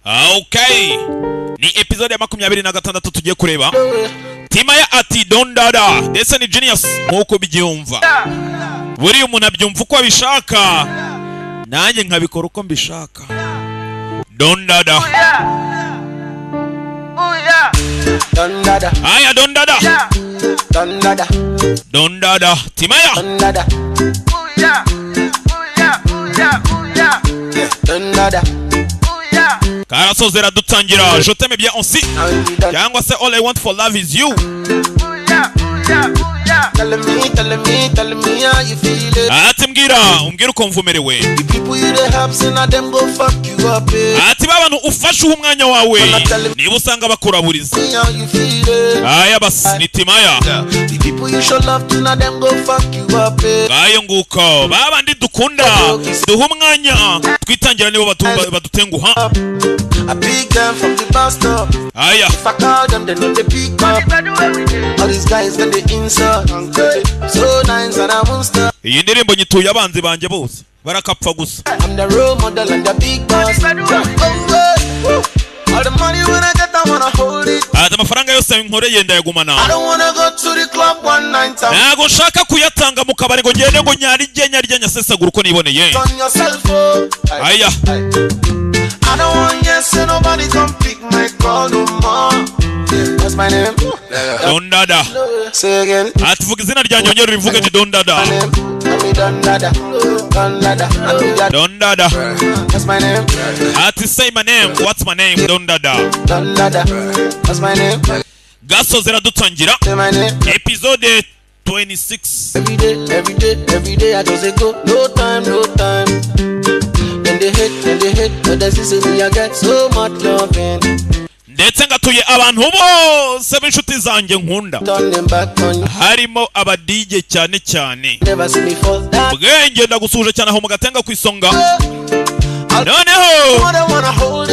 Okay, ni episode ya 26 tugiye kureba. Timaya ati Dondada ndetse ni Genius nkuko byumva. Buri umuntu abyumva uko abishaka, nanjye nkabikora uko mbishaka. Dondada. Dondada. Aya Dondada. Dondada. Dondada. Timaya. Dondada. Dondada. Karasozera dutangira Je t'aime bien aussi. Cyangwa se all I want for love is you. Telling me, telling me how you feel it. Ati mbwira, umbwira uko mvumerewe. The people you dey help say na them go fuck you up. Ati babantu ufashe umwanya wawe niba usanga bakuraburiza. How you feel it. Aya basi ni Timaya. The people you show love to na them go fuck you up. Ngayo nguko babandi dukunda duha umwanya twitangira nibo badutenguha. I pick them from the bus stop. Aya. If I call them, they know they pick up. All these guys got the insult. So nice and I won't stop. Iyi ndirimbo nyituye abanzi banje bose barakapfa gusa. I'm the role model and the big boss. All the money when I get, I wanna hold it. Ati amafaranga yose nkoreye ndayagumana. I don't wanna go to the club one night. Ntago nshaka kuyatanga mu kabari ngo ngende ngo nyarye nyarye nyasesagura uko niboneye. On your cell phone. Aya. I don't want yes, so nobody come pick my call no more. What's my name? Dondada. Say again. Ati vuga izina ryanjye ongera urivuge ni Dondada. Dondada. Dondada. Dondada. What's my name? Ati say my name. What's my name? Dondada. Dondada. What's my name? Gasozera dutangira. Say my name. Episode 26. Every day, every day, every day I just say go. No time, no time. Then they hate, but they see me I get so much loving. Ndetse ngatuye abantu bose b'inshuti zanjye nkunda, harimo aba DJ cyane cyane. Bwenge ndagusuje cyane aho mugatenga ku isonga. Noneho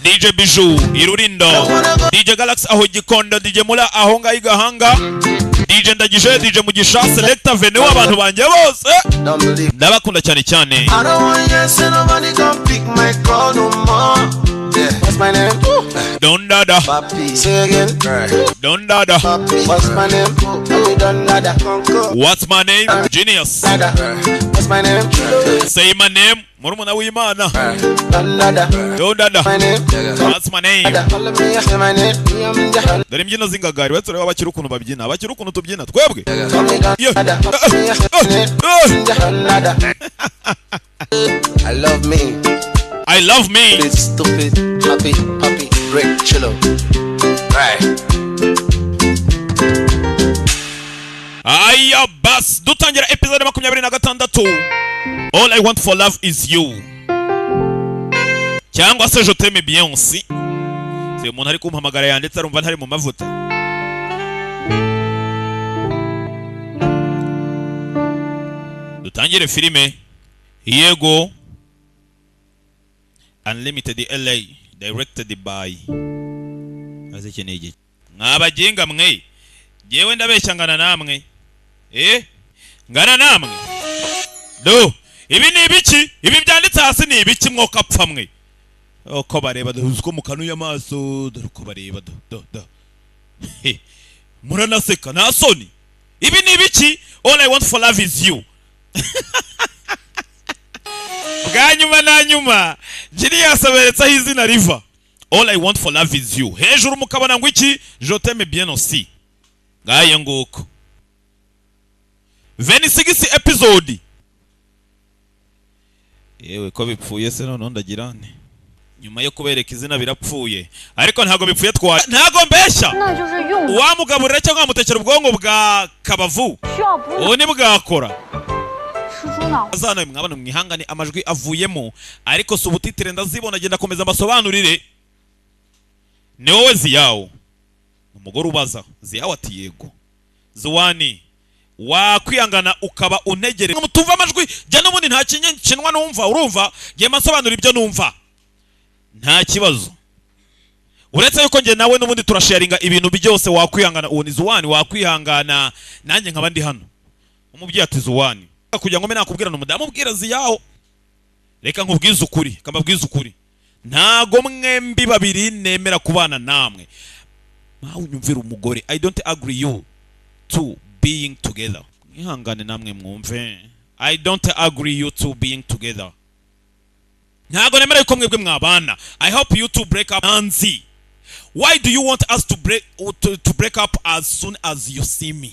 DJ Bijou Irurindo, DJ Galaxy aho Gikondo, DJ Mula aho ngaho Igahanga, DJ Ndagije, DJ Mugisha, Selector Venue, abantu banjye bose ndabakunda cyane cyane. I don't want yes, nobody come pick my call no more. What's my name? Dondada. Papi. Say again. Dondada. Papi. What's my name? Dondada. What's my name? Genius. What's my name? Say my name. Murumuna w'Imana. Dondada. Dondada. My name. What's my name? Say my name. Dore imbyino z'ingagari wetse ureba abakiri ukuntu babyina, abakiri ukuntu tubyina twebwe. I love me. I love me. It's stupid, happy, happy, break, chillo. Right. Aya bas dutangira episode 26. All I want for love is you. Cyangwa se je t'aime bien aussi. Se umuntu ari kumpamagara yanditse arumva ntari mu mavuta. Dutangire filime. Yego. Unlimited LA directed by Azikeneye. Mwabaginga mwe. Jewe ndabeshya ngana namwe. Ngana namwe. Do ibi ni ibiki? Ibi byanditse hasi ni ibiki mwoka pfa mwe? Uko bareba uko mukanuye amaso, dore uko bareba do do do. Muranaseka nta soni. Ibi ni ibiki? All I want for love is you. Bwa nyuma na nyuma Genius aberetsa izina riva. All I want for love is you. Hejuru mukabona ngo iki? Je t'aime bien aussi. Ngaye nguko. 26 episode. Yewe ko bipfuye se none ndagira nte? Nyuma yo kubereka izina birapfuye. Ariko ntago bipfuye twa. Ntago mbeshya. Uwamugaburira cyangwa amutekera ubwonko bwa kabavu. Ubu ni bwakora. Azana mwabana mwihangane amajwi avuyemo ariko si ubutitire ndazibona agenda akomeza mbasobanurire. Ni wowe Ziyawo. Umugore ubaza Ziyawo ati yego. Zuwani wakwihangana ukaba untegere. Mutumva amajwi jya n'ubundi nta kinwa numva urumva ngiye mbasobanura ibyo numva. Nta kibazo. Uretse yuko nge nawe n'ubundi turasharinga ibintu byose wakwihangana uwo ni Zuwani wakwihangana nanjye nkaba ndi hano. Umubyeyi ati Zuwani kugira ngo mbe nakubwira n'umudamu ubwira Ziyawo. Reka nkubwize ukuri, kambabwize ukuri. Ntago mwembi babiri nemera kubana namwe. Mawe unyumvira umugore. I don't agree you two being together. Mwihangane namwe mwumve. I don't agree you two being together. Ntago nemera yuko mwebwe mwabana. I hope you two break up. Nanzi, why do you want us to break up as soon as you see me?